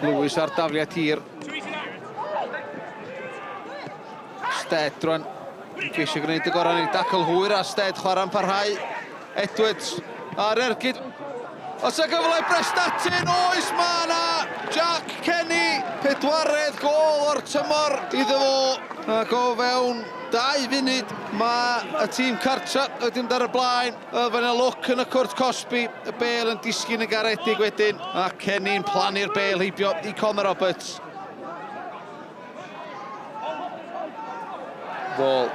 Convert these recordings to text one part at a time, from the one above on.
Lewis ar dafliad hir. Stead rwan. Yn ceisio gwneud y gorau yn ei dacl hwyr a Stead chwarae'n parhau. Edwards ar ergyd. Os y gyfle Prestatyn, oes mae yna Jack Kenny, pedwaredd gôl o'r tymor iddo fo. Ac o fewn 2 funud mae y tîm cartra wedi mynd ar y blaen. Fe yna lwc yn y cwrt cosbi, y bêl yn disgyn yn garedig wedyn, a Kenny'n plannu'r bêl heibio i Connor Roberts. Wall.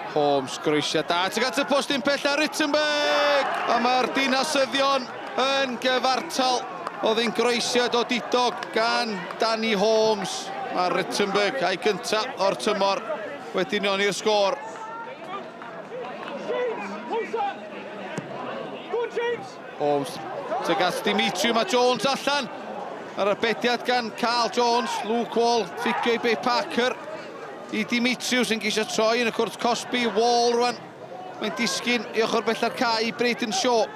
Holmes, groesiad da tuag at y postyn pella Rittenberg! A mae'r dinasyddion yn gyfartal. Oedd hi'n groesiad odidog gan Danny Holmes. Mae Rittenberg a'i gyntaf o'r tymor wedi unioni'r sgôr. Holmes tuag at Dimitriou, mae Jones allan. Yr arbediad gan Carl Jones, Luke Wall, fficio i Bay Parker i Dimitriou sy'n ceisio troi yn y cwrt cosbi, Wall rwan. Mae'n disgyn i ochr bella'r cae i Brayden Shaw.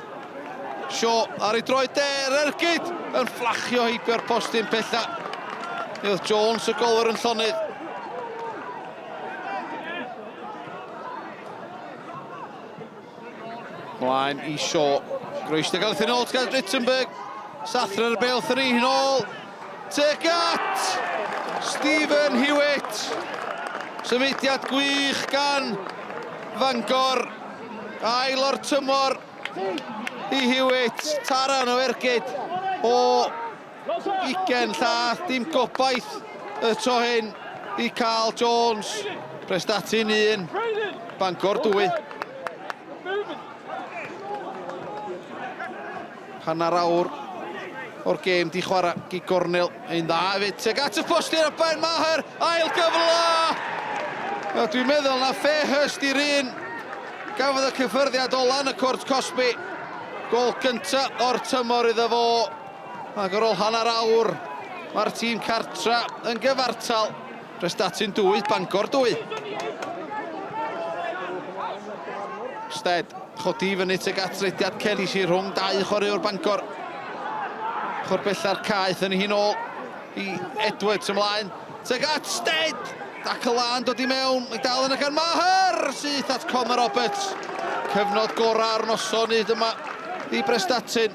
Shaw ar ei droed de, yr ergyd yn fflachio heibio'r postyn pella. Mi oedd Jones y golwr yn llonydd. Mlaen i Shaw. Groes gael yn ôl gan Rittenberg. Sathra ar y bêl wrth yr un ôl. Tuag at Stephen Hewitt. Symudiad gwych gan Fangor. Ail o'r tymor i Hewitt. Taran o ergyd o 20 llath. Dim gobaith y tro hyn i Carl Jones. Prestatyn 1, Bangor 2. Hanner awr o'r gêm di chwarae gi gornel. Un dda hefyd. Tuag at y postyn a Ben Maher. Ail gyfle! A dwi'n meddwl na Fairhurst i'r un gafodd y cyffyrddiad ola yn y cwrt cosbi. Gôl gynta o'r tymor iddo fo. Ac ar ôl hanner awr, mae'r tîm cartra yn gyfartal. Prestatyn 2, Bangor 2. Stead, chodi i fyny tuag at rediad Kelly sy'n rhwng dau chwaraewr Bangor. Chwr bella'r caeth yn hi'n ôl i Edwards ymlaen. Tuag at Stead! Dacl lan dod i mewn, mae dal yn y gan Maher! Syth at Connor Roberts. Cyfnod gorau ar noson hyd yma i Prestatyn.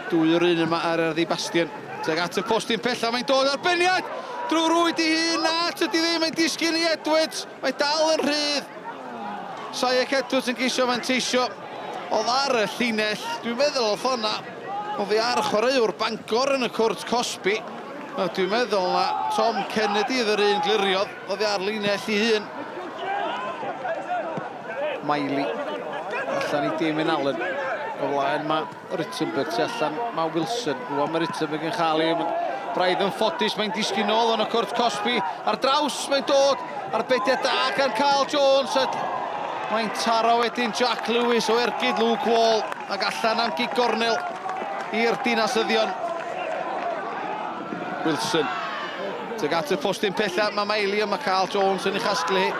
Dwy o'r un yma ar Erddi Bastion. Tuag at y postyn pella, mae'n dod ar beniad! Drwy rwyd i hun, na, tydi ddim, mae'n disgyn i Edwards, mae dal yn rhydd. Saec Edwards yn geisio manteisio, oedd ar y llinell, dwi'n meddwl oedd honna, oedd hi ar chwaraewr Bangor yn y cwrt cosbi. Dwi'n meddwl na Tom Kennedy oedd yr un gliriodd, oedd hi ar linell i hun. Miley allan i Damien Allen. O flaen mae Rittenberg, tu allan mae Wilson. Rwan mae Rittenberg yn chael ei... Braidd yn ffodus, mae'n disgyn nôl yn y cwrt cosbi. Ar draws mae'n dod, arbediad da gan Carl Jones. Mae'n taro wedyn Jack Lewis o ergyd Luke Wall ac allan am gig gornel i'r dinasyddion. Wilson. Tuag at y postyn pella, mae Miley a mae Carl Jones yn ei chasglu hi.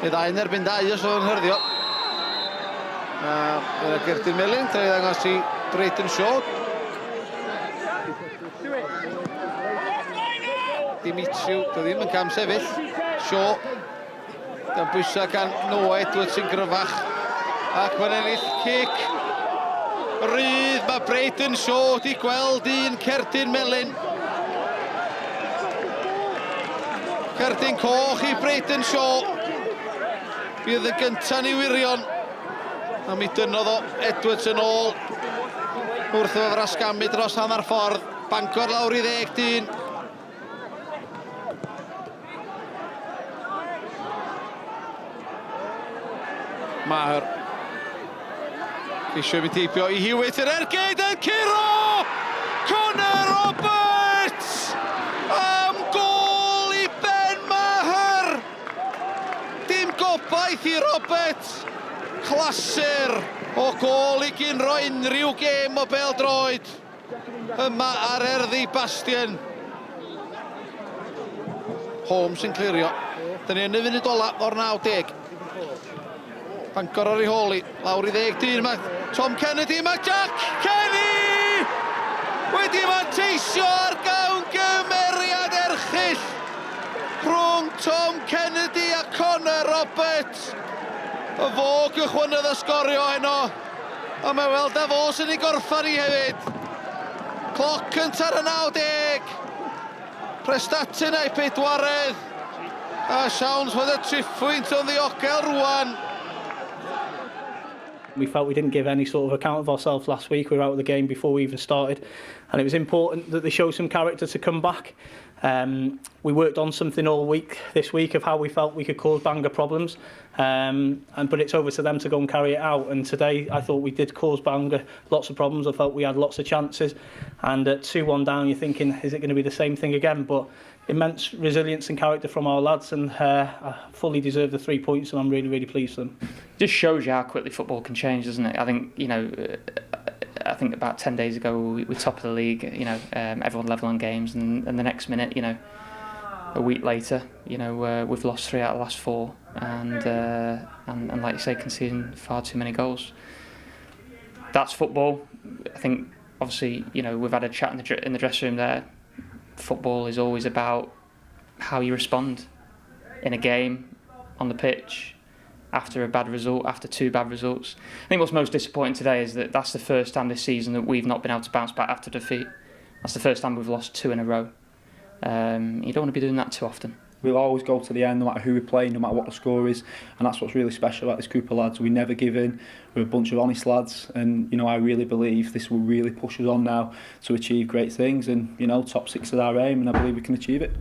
Neu ddau yn erbyn dau os oedd yn hyrddio. A yna Gerdyn Melyn, tra i ddangos i Brayden Shaw. Dimitriou, dwi ddim yn cam sefyll. Shaw, dan bwysau gan Noah Edwards sy'n gryfach. Ac mae'n ennill cic rydd. Mae Brayden Shaw wedi gweld un cerdyn melyn. Cerdyn coch i Brayden Shaw. Bydd y gyntaf ni wirion. A mi dynnodd o Edwards yn ôl wrth iddo frasgamu dros hanner ffordd. Bangor lawr i ddeg dyn. Maher. Ceisio mynd heibio i Hewitt, yr ergyd yn curo! Connor Roberts! Am gôl i Ben Maher! Dim gobaith i Roberts! Clasur o gôl i gynro unrhyw gêm o bêl-droed yma ar Erddi Bastion. Holmes yn clirio. Dyna ni yn y funud ola o'r 90. Bangor ar ei hôl i, lawr i ddeg dyn, mae Tom Kennedy, mae Jack Kenny! Wedi manteisio ar gawn gymeriad erchyll rhwng Tom Kennedy a Connor Roberts. Y fo gychwynnodd y sgorio heno, a mae weld a fo sy'n ei gorffan i hefyd. Cloc cyntaf ar y 90. Prestatyn a'i pedwaredd. A siawns fod y triphwynt yn ddiogel rwan. We felt we didn't give any sort of account of ourselves last week. We were out of the game before we even started, and it was important that they show some character to come back. We worked on something all week this week of how we felt we could cause Bangor problems, but it's over to them to go and carry it out. And today I thought we did cause Bangor lots of problems. I felt we had lots of chances, and at 2-1 down you're thinking, is it going to be the same thing again? But immense resilience and character from our lads, and I fully deserve the 3 points, and I'm really, really pleased for them. Just shows you how quickly football can change, doesn't it? I think, you know, I think about 10 days ago we were top of the league, you know, everyone level on games, and the next minute, you know, a week later, you know, we've lost 3 out of the last 4, and like you say, conceding far too many goals. That's football. I think obviously, you know, we've had a chat in the dressing room there. Football is always about how you respond in a game, on the pitch, after a bad result, after 2 bad results. I think what's most disappointing today is that that's the first time this season that we've not been able to bounce back after defeat. That's the first time we've lost 2 in a row. You don't want to be doing that too often. We'll always go to the end, no matter who we play, no matter what the score is, and that's what's really special about this group of lads. We never give in. We're a bunch of honest lads, and you know, I really believe this will really push us on now to achieve great things, and you know, top 6 is our aim, and I believe we can achieve it.